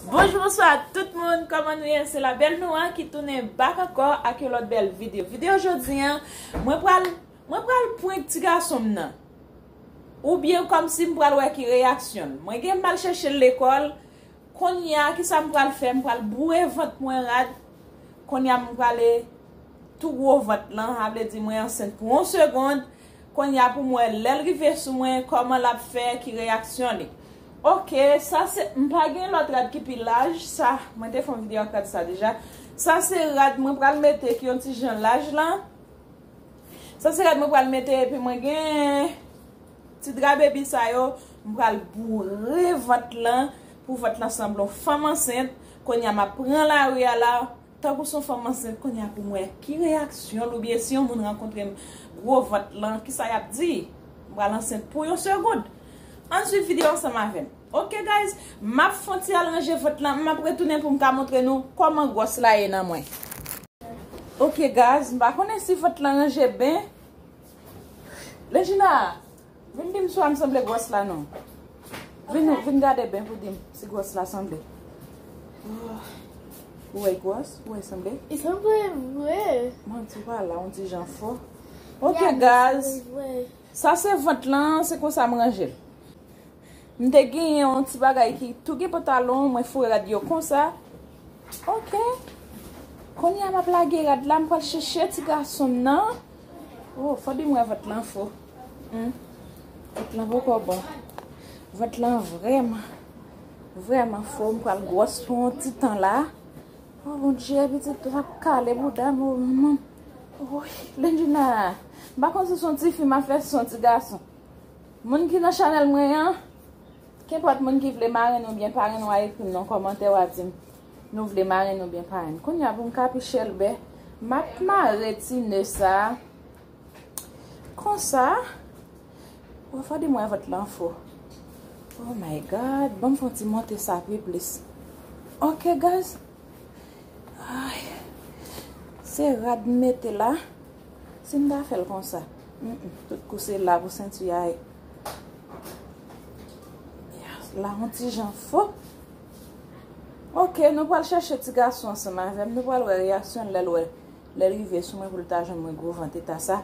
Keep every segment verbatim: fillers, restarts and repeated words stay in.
Bonjou, bonswa tout moun, kòman nou ye? Se la bèl Noura ki tounen back ankò ak yon lòt bèl videyo. Videyo jodi a, mwen pral, mwen pral prank ti gason m nan. Oubyen kòmsi m pral wè ki reyaksyon l. Mwen gen m al chèche l lekòl. Kounye a, kisa m pral fè? M pral boure vant mwen rad. Kounye a, m prale tou gwo vant lan, sa vle di mwen ansent pou yon segond. Kounye a, pou m wè lè l rive sou mwen, kòman l ap fè, ki reyaksyon li. Oke, sa se, m pa gen lòt rad ki pi laj, sa, mwen te fè yon videyo ak rad sa deja. Sa se rad mwen pral mete ki yon ti jan laj lan. Sa se rad mwen pral mete, epi mwen gen ti dra bebi sa yo, m pral boure vant lan, pou vant lan sanble yon fanm ansent. Kounye a m ap pran lari a la, tankou se yon fanm ansent, kounye a pou m wè ki reyaksyon l, oubyen si yon moun rankontre m gwo vant lan, kisa y ap di? M pral ansent pou yon segond. Ann swiv videyo ansanm avè m. Oke, guys, m ap fè yon ti al ranje vant lan, m ap retounen pou m ka montre nou kòman gwòs la ye nan mwen. Oke, guys, m pa konnen si vant lan ranje byen. Lejina, vin di m si w wè m sanble gwòs la non. Vin, vin gade byen pou di m si gwòs la sanble. Oh. Ou wè gwòs? Ou wè sanble? Li sanble vre. Manti pa la, yon ti jan fò. Oke, guys. Sa se vant lan, se konsa m ranje l. M te genyen yon ti bagay ki tou gen pantalon, mwen foure rad yo konsa. Oke. Kounye a m ap lage rad la, m pral chèche ti gason m nan. Oh, fò di m wè vant lan fò. Hmm. Vant lan poko bon. Vant lan vrèman, vrèman fò. M pral gwòs pou yon ti tan la. Oh, Bondye, pitit ap kale bouda m, oh, manman. Woy, Lendjina. M pa konn si se yon ti fi m ap fè, si se yon ti gason. Moun ki nan chanèl mwen an, kenpòt moun ki vle marenn oubyen parenn, w a ekri m nan kòmantè, w a di m nou vle marenn oubyen parenn. Kounye a pou m ka pi chèlbè, m ap mare ti ne sa a konsa. Bon, fò di mwen vant lan fò. Oh my God, ban m fè yon ti monte sa pi plis. Oke, guys. Ay, se rad m mete la. Si m ta fè l konsa. Mm, mm, tout kou se la pou senti a ye. Yes, la yon ti jan fò. Oke, nou pral chèche ti gason ansanm avè m. Nou pral wè reyaksyon l lè l wè, lè l rive sou mwen pou l ta jwenn mwen gwo vant eta sa.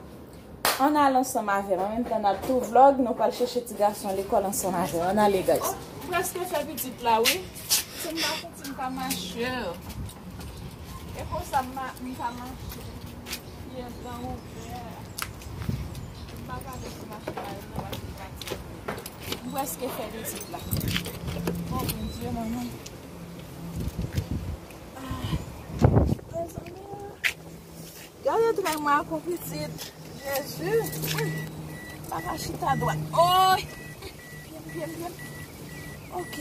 Ann al ansanm avè m. An menm tan n ap tou vlog, nou pral chèche ti gason lekòl ansanm avè m. Ann ale, guys. M prèske fè pitit la, wi. Si m pa santi m ka mache. E konsa m ma-, m ka mache. Pyès dan ouvè. M pa gade sou machin la, yo nan machin pati. M prèske fè pitit la. Oh, Bondye, manman. Ah. Mezanmi. Gade trè mwen ak yon pitit. Jezi. Pa ka chita dwat. Oy! Byen, byen, byen. Ok.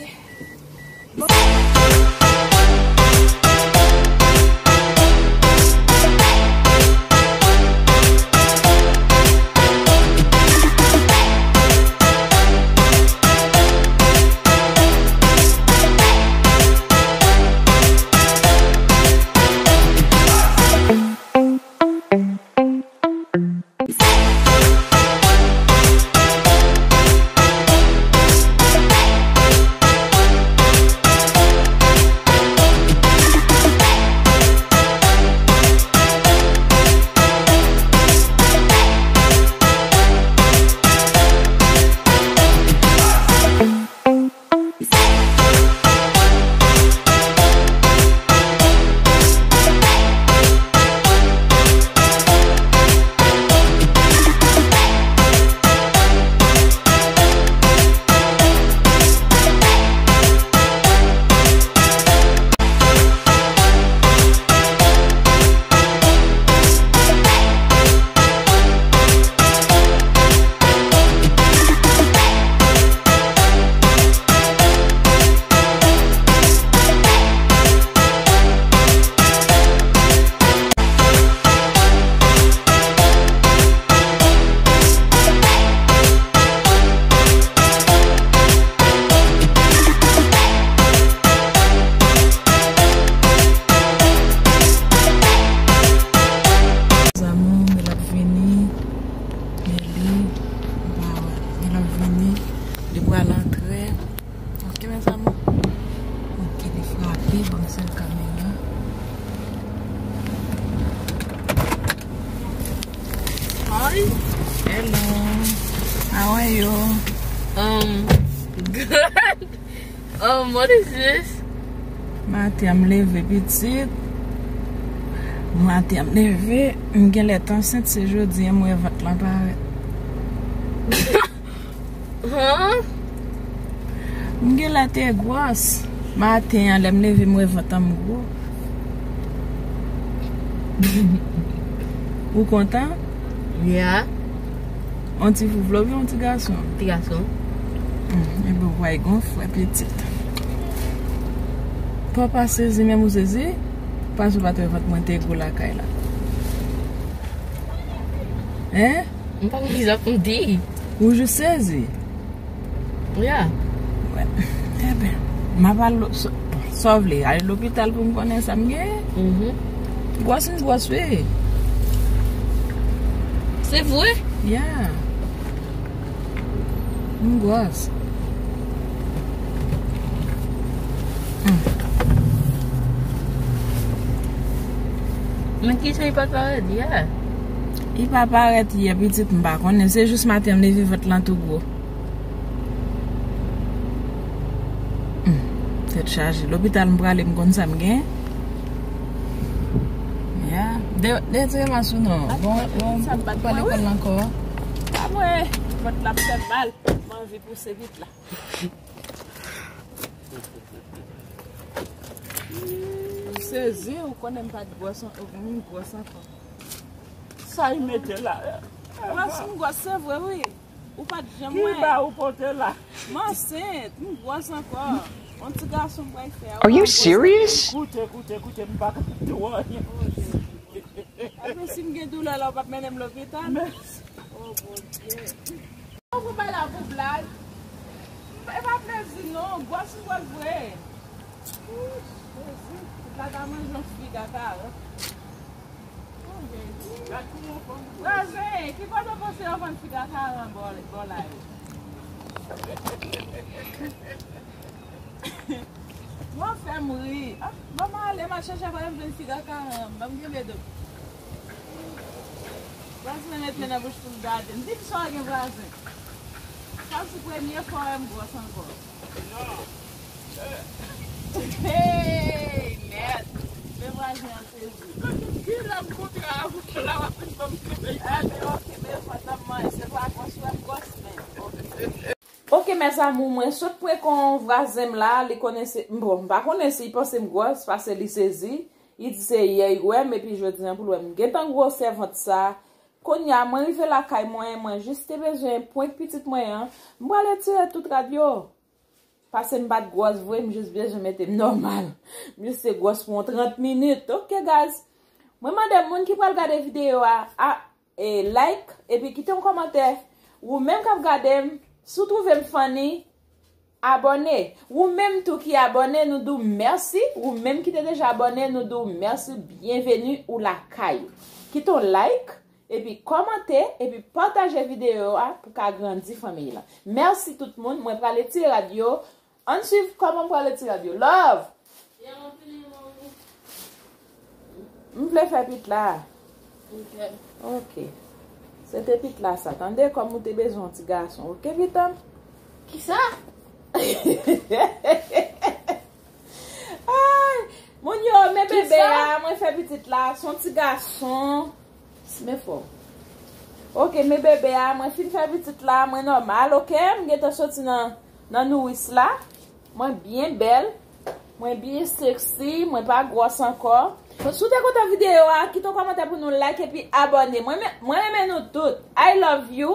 Bon, se kamera. Hi. Hello. How are you? Um, good. Um, what is this? Maten an m leve pitit. Maten an m leve, m genlè t ansent, se jodi an m wè vant lan parèt. Huh? M genlè te gwòs. Maten an, lè m leve, m wè vant an m gwo. Ou kontan? Yeah. On ti fi w vle oubyen on ti gason? Ti gason. Hmm, ebyen, w pral gon frè pitit. Papa sezi, menm ou sezi? Paske w pa t wè vant mwen te gwo lakay la. Hein? M pa konn kisa pou m di. Ou jis sezi? Yeah. Wè. Ebyen, m ap al lo-, sa, sa w vle, al lopital pou m konnen sa m genyen? Mhm. Gwòs, m gwòs, wi. Se vre? Yeah. M gwòs. Hmm. Men kisa li pa t parèt yè? Li pa parèt yè, pitit, m pa konnen. Se jis maten m leve, vant lan tou gwo. Hmm. Tèt chaje. Lopital m prale, m konn sa m gen. Ya. De, de, de, Masou, non. Bon, bon, ou pa lekòl ankò. Pa mwen. Vant la ap fè mal. M anvi pouse vit la. M sezi, ou konnen m pa t gwòs an-, m gwòs ankò. Sa y mete la? Gwòs, m gwòs, se vre, wi. Ou pa t janm wè. Ki ba ou pote la? M ansent, m gwòs ankò. On ti gason m pral fè a. Are you serious? Koute, koute, koute, m pa ka di w anyen. Ebyen, si m gen doulè la, ou p ap mennen m lopital? Oh, Bondye. Ou pral la pou blag. E pa plezi non, gwòs m gwòs vre. Ou, Jezi, tout la ta manje yon figa karant. Vwazen, ki kote w panse yo vann figa karant bò, bò la yo? Mwen fè m ri. Ah, ban m ale, m al chèche kote m jwenn figa karant. Ban m kenbe do. Vwazen met men nan bouch pou l gade m. Di m sa w gen vwazen. Sa se premye fwa w wè m gwòs ankò. Hey, mèd. Men vwazen an sezi. Ki lè m kontre avè w la, w ap vin ban m kenbe. Ah, men ok, men fò n ap manje. Se pa gwòs, w ap gwòs, men. Ok. Ok, mes amours, mwen sot pran kò vwazen m la, li konnen se, bon, m pa konnen si l panse m gwòs, paske li sezi. Li di se yè li wè m, epi jodi an pou l wè m gentan gwosè vant sa. Kounye a, mwen rive lakay mwen, mwen jis te bezwen prank pitit mwen an. M pral retire tout rad yo. Paske m pa t gwòs vre, m jis bezwen mete m nòmal. M jis te gwòs pou yon trant minit. Ok, guys. Mwen mande moun ki pral gade videyo a, a, e, like, epi kite yon kòmantè. Ou menm k ap gade m, si w twouve m funny, abòne. Ou menm tou ki abòne, nou di w mèsi. Ou menm ki te deja abòne, nou di w mèsi. Byenveni ou lakay. Kite yon like, epi kòmante, epi pataje videyo a pou ka grandi fanmiy lan. Mèsi tout moun. Mwen pral retire rad yo. Ann swiv kòman m pral retire rad yo. Love! M vle fè pit la. Ok. Ok. Se te pit la sa. Tande kòm ou te bezwen yon ti gason. Ok, pitit m? Kisa? Ay! Moun yo, men bebe a, mwen fè pitit la. Se yon ti gason. Men fò. Ok, men bebe a, mwen fin fè pitit la. Mwen nòmal, ok? M gentan soti nan, nan nouris la. Mwen byen bèl. Mwen byen sexy. Mwen pa gwòs ankò. Si w te kontan videyo a, kite yon kòmantè pou nou, like epi abòne. Mwen, mwen renmen nou tout. I love you.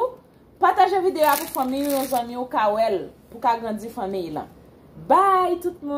Pataje videyo a pou fanmi w, yon zanmi w ka wè l, pou ka grandi fanmiy lan. Bye tout moun.